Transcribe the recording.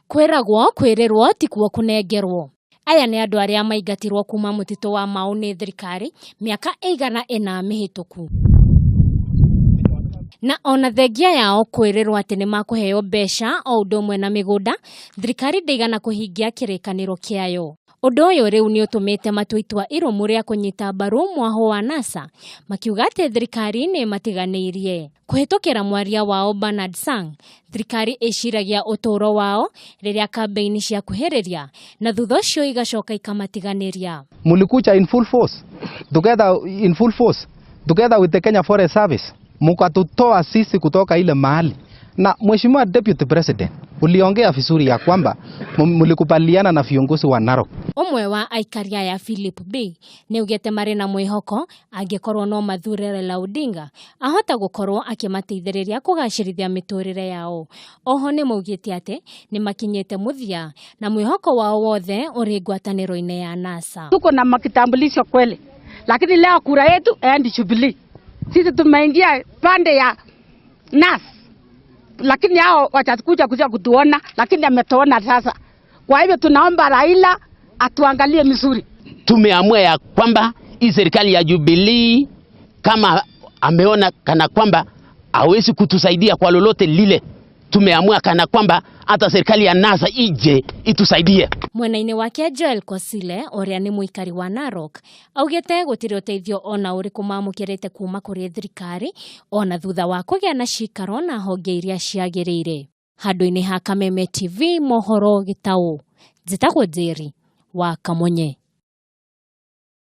Kwĩragwo kwĩrĩrwo tikuo kũnengerwo. Aya nĩ andũ arĩa maingatirwo kuma mũtitũ wa Mau nĩ thirikari mĩaka ĩigana ĩna mĩhĩtũku. Na ona thengia yao kwĩrĩrwo atĩ nĩ makũheo mbeca o ũndũ ũmwe na mĩgũnda, thirikari ndĩigana kũhingia kĩrĩkanĩro kĩayo. Ũndũ ũyũ rĩu nĩ ũtũmĩte matue itua irũmu rĩa kũnyita mbaru mwahũ wa NASA, makiuga atĩ thirikari nĩ ĩmatiganĩirie. Kũhĩtũkĩra mwaria wao Bernard Sang, thirikari ĩciragia ũtũũro wao rĩrĩa kambĩini ciakuhĩrĩria na thutha ũcio igacoka ikamatiganĩria. Mulikuja in full force together, in full force together with the Kenya Forest Service, mukatutoa sisi kutoka ile mahali. Na Mheshimiwa Deputy President, uliongea vizuri ya kwamba mlikubaliana na viongozi wa Narok. Ũmwe wa aikari aya Philip B nĩ augĩte marĩ na mwĩhoko angĩkorwo no mathure Raila Odinga ahota gũkorwo akĩmateithĩrĩria kũgacĩrithia mĩtũrĩre yao. Oho nĩ maugĩte atĩ nĩ makinyĩte mũthia na mwĩhoko wao wothe ũrĩ ngwatanĩro-inĩ ya NASA. Tuko na makitambulisho kweli, lakini leo kura yetu endi Jubilee. Sisi tumeingia pande ya NASA, lakini hao watakuja kuja kutuona, lakini ametuona sasa. Kwa hivyo tunaomba Raila atuangalie mizuri. Tumeamua ya kwamba hii serikali ya Jubilee kama ameona kana kwamba hawezi kutusaidia kwa lolote lile, tumeamua kana kwamba hata serikali ya NASA ije itusaidie. Mwena-inĩ wake Joel Kosile ũrĩa nĩ mũikari wa Narok augĩte gũtirĩ ũteithio ona ũrĩkũ mamũkĩrĩte kuma kũrĩ thirikari ona thutha wa kũgĩa na cikaro na honge iria ciagĩrĩire. Handũ-inĩ ha Kameme TV mohoro Gĩtaũ, njĩtagwo Njeri wa Kamonye.